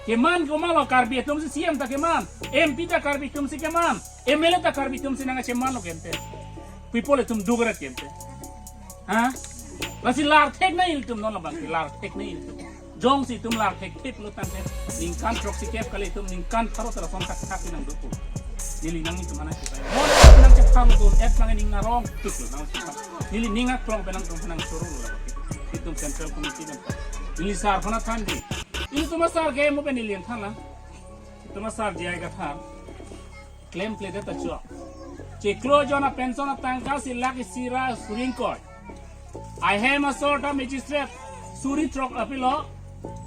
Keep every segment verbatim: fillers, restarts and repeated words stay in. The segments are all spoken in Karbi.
Keman komatlo, Karbi atum si C M ta keman, M P ta Karbi atum si keman, M L A ta Karbi atum si nangcheman lo kente. People atum duk rat kente. Ha? Lasi lar thek nangji ilitum non labang, lar thek nangji ilitum. Jongsi itum lar thekthe pulo tangte, ningkan throksi kep kali, itum ningkan pharo ta lason thakthak nangdopo. Neli nanglitum aphan kipai. Mo nangchephan lo don et nang ning arong tuk lo nangchephan. Neli ning aklong pen nangtum nangchoro lo. Itum Central Committee pen. Neli sar aphan thanji. Ilitum asar ke mo pen neli than lang. Itum asar J I Kathar. Klemkledet ta chok. Chiklo jon a pension atangka si lakh isi ra suri ingkoi. Ahem asor ta magistrate suri throk apilo,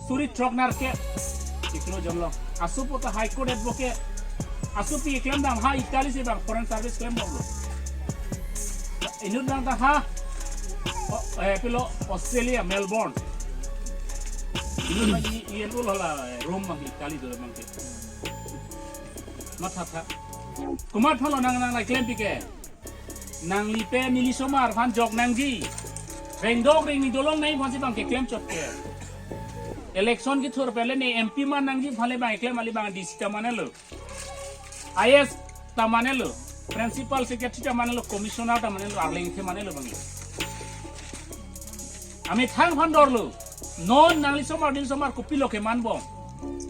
suri throk nerkep. Chiklo jon lo. Asopo ta High Court advocate. Asopi klem dam ha Italy si bang foreign service klem dam lo. Inut bang ta ha, o, eh, apilo Australia, Melbourne. Inut bang i, i, lo la, eh, Rome bang Italy do bang ke. Mathatha. Komat aphanlo nang nang nang klem pike. Nangli pen neli osomar aphan jok nangji. Rengdok rengni dolong nangji aphan si bang keklem chot ke. Election kethur pen le ne M P man nangji aphan le bang keklem, ali bang D C ta manlo. I A S ta manlo. Principal Secretary ta manlo. Commissioner ta manlo. Arleng the manlo bang. Amethang aphan dorlo. Non nangli osomar neli osomar kopilo keman bom.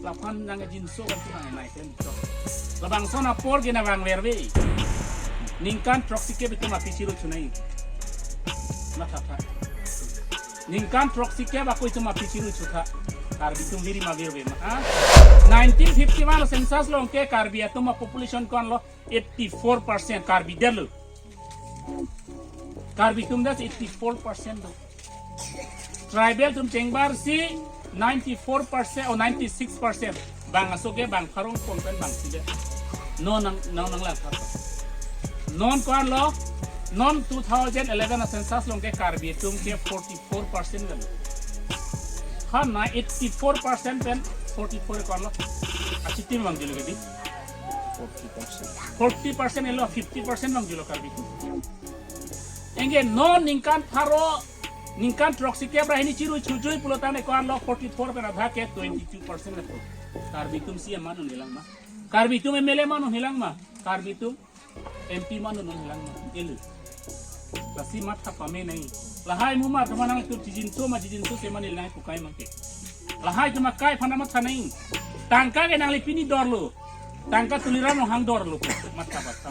Laphan nang jinso kan tu nang nai pen to. Labangson apor ke nang vangverve. Ningkan throksi kep itum api chiru chunai. Mathatha. Ningkan throksi kep ako itum api chiru chutha. Karbi atum viri ma virve ma. Ha? Nineteen fifty-one census along ke Karbi atum a population ko-anlo eighty-four percent Karbi det lo. Karbi atum das eighty-four percent do. Tribal atum chengbar si ninety-four percent o ninety-six percent. Bang aso ke bang pharo pon pen bang si det. Non nang nang nang lang thar. Non ko-anlo, non two thousand eleven a census along ke Karbi atum ke forty-four percent kan. Ha na eighty-four percent pen forty-four ko-anlo. Achitim bang jilo ke di. Forty percent. Forty percent elo, fifty percent bang jilo Karbi atum. Anke non ningkan pharo, ningkan throksi kep ra hini chiru chujui pulo tangte ko-anlo forty-four pen adha ke twenty-two percent atum. Karbi atum C M man un-e lang ma. Karbi atum M L A man un-e lang ma. Karbi atum M P man un-e lang ma. Elu. Lasi matha pame nai. Lahai mumar teman nangtum chijinso ma chijinso se manil nai pukai mangke. Lahai tema kai aphan matha nai. Tangka ke nangli pini dorlo. Tangka Tuliram Ronghang dorlo. Matha patha.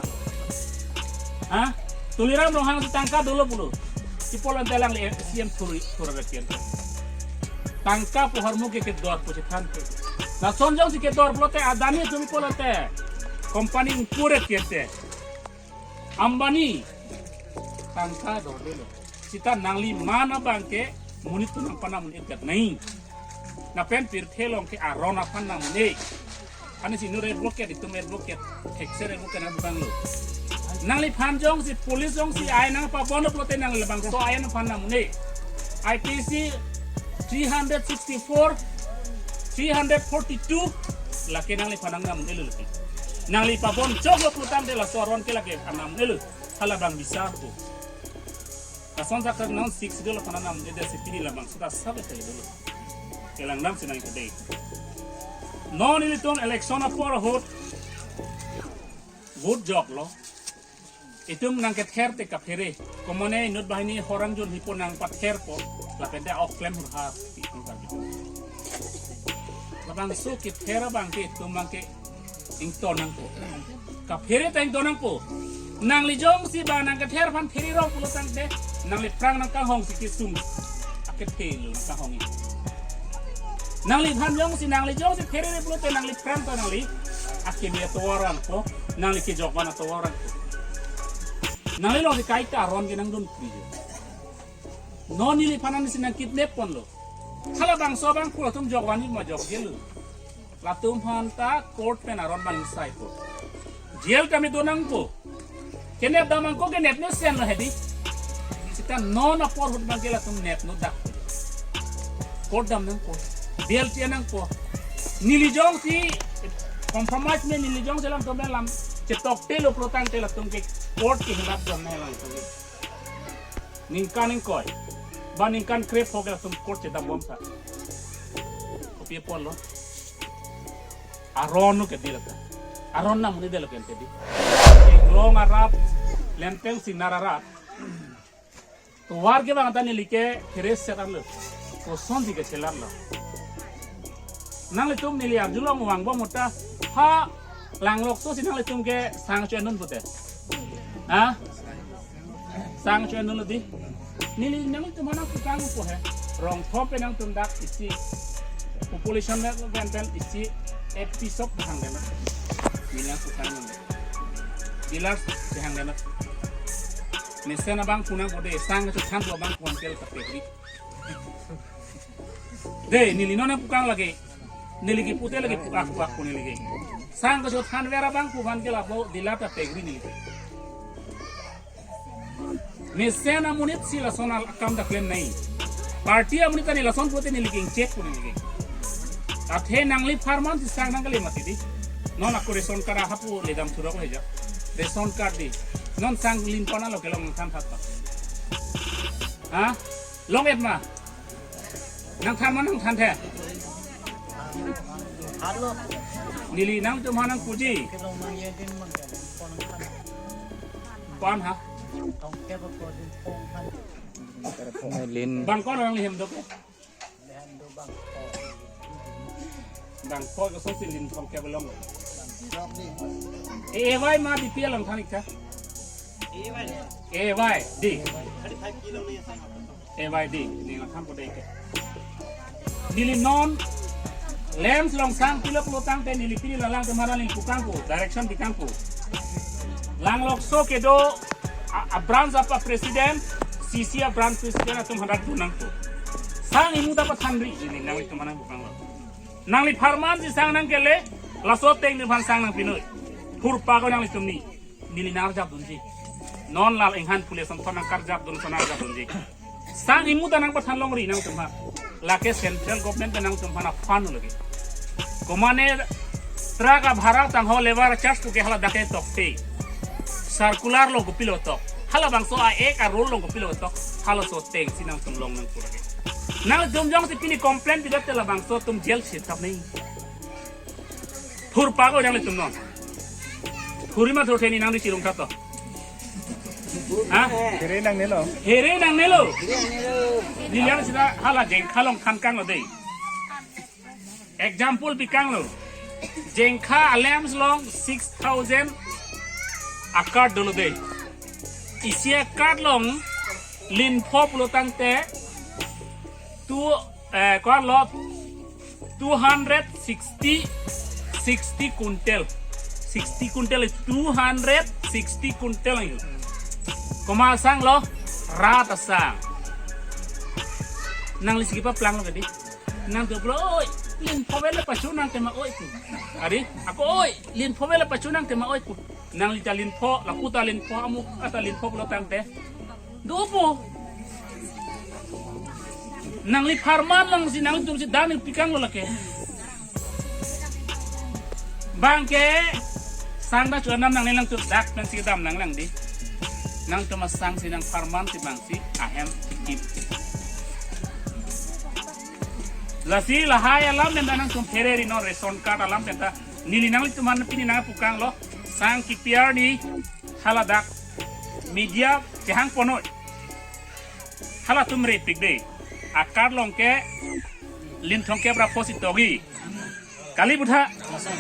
Ha? Tuliram Ronghang si tangka dolo pulo. Sipol ante lang le C M thuri thuri rakian. Tangka pu ahormu ke kedor pu chethan ke. Lason jongsi kedor pulote Adani atum sipol ante. Company ingpur et kete. Ambani. Tangka dordelo. Sita nangli man abang ke monit atum nangpanamun-et kat nai. Lapen pirthe along ke aron aphan namun-e. Ani si inut advocate, itum advocate, thekser advocate nang bang lo. Nangliphan jongsi police jongsi ai nangpabon pulote nangli labangso ai aphan namun-e. I P C three hundred sixty-four, three hundred forty-two, lake nangliphan nang namun-elo lake. Nangli pabon choklo pulo tangte laso aron ke lake aphan namun-elo. Hala bang bisar ko. Lason sak non six dolo aphan namun-e, desi pini labangso ta sabe tele dolo. Kelang dam sinang kede. Non ilitum election apor ahut vote joklo. Itum nangkether te kaphere. Komane inut banghini horang jun hipo nangpatherpo. Lapen te ok klem hurhar. Itum kan. Labangso kether abang ke itum bang ke ington nangpo. Kaphere ta ington nangpo. Nangli jongsi ba nangkether aphan phere rong pulo tangte, nangli phrang nangkanghong si kesung. Akethe lo nangkanghong. Nangliphan jongsi, nangli jongsi pherere pulote nangli phrang ta nangli akeme atovar nangpo, nangli kejokvan atovar nangpo. Nangli alongsi kaita aron ke nangdun pri. Non neliphan nangsi nangkidnap ponlo. Halabangso abang pura atum jokvan ma jokjel lo. Latum aphan ta court pen aron bang sai po. Jail tame do nangpo. Kenep dam nangkok, kenep ne sen lo hedi. Sita non apor ahut bang ke latum nepnon dak. Court dam nangpo. Bail che nangpo. Neli jongsi compromise me, neli jongsi lam tum lam chetokte lo pulo tangte latum ke court ke hilap dam nang latum ke. Ningkan ingkoi. Ba ningkan krepho ke latum court chedam bom sa. Kopi apotlo. Aron no ke di lata. Aron nam ni delo kente di. Inglong arat, lempeng sinar arat. Tovar ke bang ta neli ke keres seran lo. Koson di ke selar lo. Nanglitum neli arjulong vang bom uta. Ha, Langlokso si nanglitum ke sang cho-en dun pute. Ha? Sang cho-en dun lo di. Neli nanglitum aphan nangpukangpo he. Rongthom pen nangtum dak isi. Population le pen pen isi. Episode hang le. Neli nangpukang nang. Dealers si hang le. Mesen abang punang kode sang kachethan abang kuantel kapekri. Dei, neli non nangpukang lagi. Neli kepute lagi pukak pukak pu neli ke. Sang kachethan vera abang pu aphan ke lapu dealer ta pekri neli. Mesen amonit si lason al akam dak klem nai. Party amonit ta neli lason pute neli ke ingchek pu neli ke. Athe nangli pharman si sang nangkele mati di. Non ako ration card ahapu ledam thurok heja. Ration card di. Non sang lin pon alo kelong than that ta. Ha? Long et ma? Nangthan ma nangthanthe? Neli nangtum aphan nangpuji. Pan ha? Lin. Bang ko nangli hem dok. Bang ko kosonsi lin thomkep along. A Y ma D P along thanik tha. A Y D. A Y D, neli nangthan ko dei ke. Neli non, LAMPS along sang pilo pulo tangte neli pini lalang kemara neli pukangpo, direction pikangpo. Langlokso kedo, a, a branch apa president, C C a branch president atum hadak dun nangpo. Sang imu ta pathanri, neli nanglitum aphan nangpukanglo. Nangli pharman si sang nangkele, laso ateng neliphan sang nangpinoi. Phurpa ko nanglitum ni. Neli nangarjap dunji. Non lal enghan pule son thon nangkarjap dun son nangarjap dunji. Sang imu ta nangpathan longri nangtum aphan. Lake central government pen nangtum aphan a fund lagi. Komane truck abhara tangho labour charge pu ke hala dak ke tokte. Circular along kopilo tok. Halabangso a ek a rule along kopilo tok. Halaso ateng si nangtum long nangpu lagi. Nangtum jongsi pini complain pidet te labangso atum jail si thap nai. Phurpa ko nanglitum non. Phurima thurthe neli nangri chirung tha to. Ha? Here nangnelo. Here nangnelo. Neli langsita hala Jengkha along thankanglo dei. Example pikanglo. Jengkha a-LAMPS along six thousand a-card dolo dei. Isi a-card along lin pho pulo tangte two, eh, ko-an lo, two hundred sixty, sixty quintal. Sixty quintal, two hundred sixty quintal ayo. Komat asanglo? Rat asang. Nanglisi kepaplanglo kadi. Nangtum pulo, "Oi, lin pho avela pachu nang tema oi pu." Ari, ako, "Oi, lin pho avela pachu nang tema oi pu." Nangli ta lin pho, lapu ta lin pho, amuk ata lin pho pulo tangte. Dopo. Nangli pharman lang si nangtum si dan pikanglo lake. Bangke sang ta chuanam nangne nangtum dak pen si dam nanglang di. Nangtum asang si nang pharman si bang si ahem kip. Lasi lahai alam pen ta nangtum phereri non ration card alam pen ta neli nanglitum aphan pini nangpukanglo sang kipi arni haladak media kehang ponoi. Halatum repik dei. A-card along ke lin thomkep ra pho si togi. Kali butha.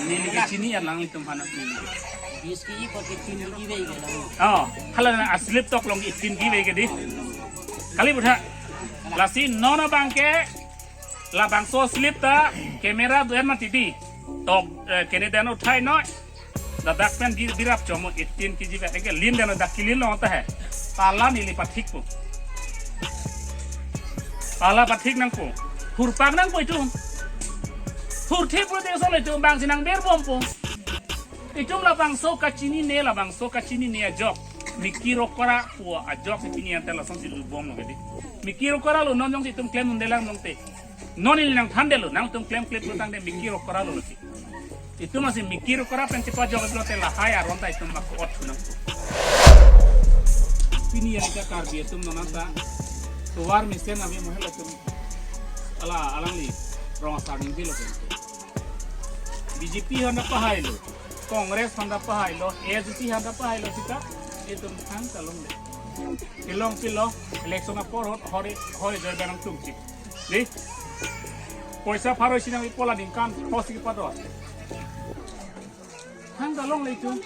Neli ke chini ya nanglitum aphan neli ke. Bis kg pot eighteen kg vei ke lang. Oh, hala a-slip tok along eighteen kg vei ke di. Kali butha. Lasi non abangke labangso slip ta camera duen mati di. Tok, eh, kene den uthai noi. Ladak pen bir birap chomo eighteen kg vet ke lin den dak kelin lo ta he. Pala neli pathikpo. Pala pathik nangpo. Phurpak nangpo itum. Phurthe pute solo itum bang si nangberbompo. Itum labangso kachinine, labangso kachinine ajok. Miki rokora pu ajok si pini ante lasonsi lubomlo kadi. Miki rokora lo non jongsi itum klem undelang nongte. Non ili nangthandetlo, nangtum klem klem lo tangte miki rokora lo lagi. Itum masi miki rokora pen chepajok lote lahai aron ta itum ako-ot thu nangpo. Pini yang ka Karbi atum non anta tovar mesen ave mo helo atum. Ala alangli rong asar ningjelo pen. B J P handa pahailo, Congress handa pahailo, A S D C handa pahailo sita, itum thangta longle. Kelong pilo, election apor hot hore hore joy barang tungchip. Di? Poisa pharo isi nangpipo la ningkan pho si padot. Thangta longle itum.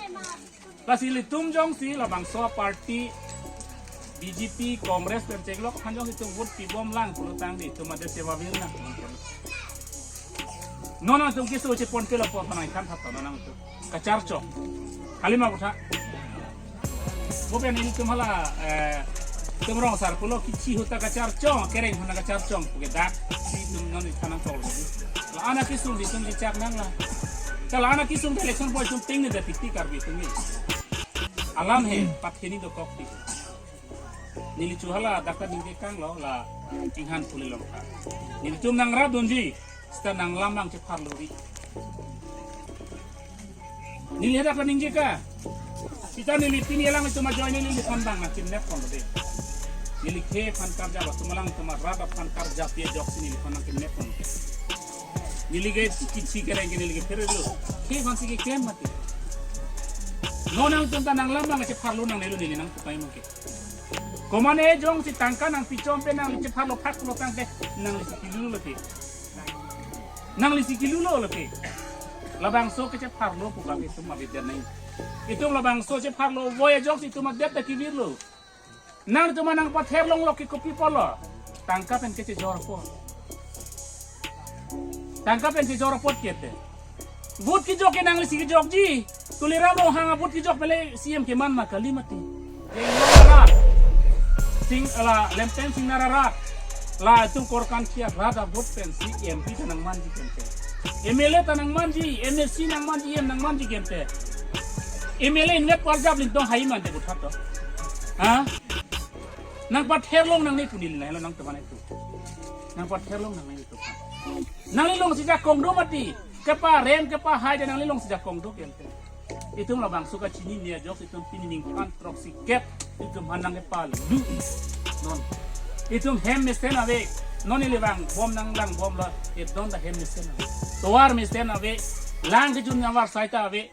Lasi ilitum jongsi labangso party B J P, Congress pen cheklok aphan jongsi itum vote pibomlang pulotangte itum adet chevavir nang. Non nangtum keso chepon kelo apor panai kan thap non nangtum. Kacharcho. Kalima kutha. Bo pen ilitum hala, eh, itum rong asar pulo kithi ahut ta kacharcho, kereng ahut ta kacharcho, puke dak, si itum non ikan nangtol. La-an akesung di itum chechak nang la. Ka la-an akesung election boy itum ting ne da tikti Karbi atum ni. Alam he, patheni dokok ti. Neli chu hala dak ta ningje kanglo la inghan pule longkha. Nelitum nangrap dunji, sita nanglam abang chepharlo ri. Neli hadak ta ningje ka. Sita neli pini alanglitum ajoine neliphan abang nangkimnep pon de. Neli khei aphan karjap atum alanglitum arat aphan karjap ye ajoksi neliphan nangkimnep pon. Neli ke kithi kereng ke neli ke pherelo. Khei aphan si keklem mati. Non nangtum ta nanglam abang chepharlo nangnelo neli nangpukai mangke. Komane jongsi tangka nangpichom pen nangli chepharlo phak pulotangte nanglisi kilulo te. Nanglisi kilulo lo te. Labangso kechepharlo pu abang itum abidan nai. Itum labangso chepharlo voya jongsi itum adet ta kevirlo. Nangtum nangpather longlok ke kopi apotlo. Tangka pen kechejor apot. Tangka pen kejor apot kete. Vote kejok ke nanglisi kejokji. Tuliram Ronghang a-vote kejok pele C M keman ma kali mati. Jeng rat. Sing la Lemten Singnar arat. Latum Korkanthi arat a-vote pensi M P ta nangmanji kente. M L A ta nangmanji, M A C nangmanji, M nangmanji kente. M L A invet parjap lintong hai mante kuthat to. Ha? Nangpather long nangne pu neli nahelo nangtum aphan itu. Nangpather long nangne itu. Nangli longsi jakong do mati. Keparem kepahai de nangli longsi jakong do kente. Itum labangso kachinine ajoksi itum pini ningkan throksi kep itum aphan nangkepalu. Non. Itum hem mesen ave. Non ili vangbom nanglangbomlo. Itum ta hem mesen ave. Tovar mesen ave. Lang kejun nangvar sai ta ave.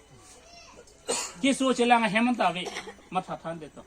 Keso chelang ahem ta ave. Mathathan de to.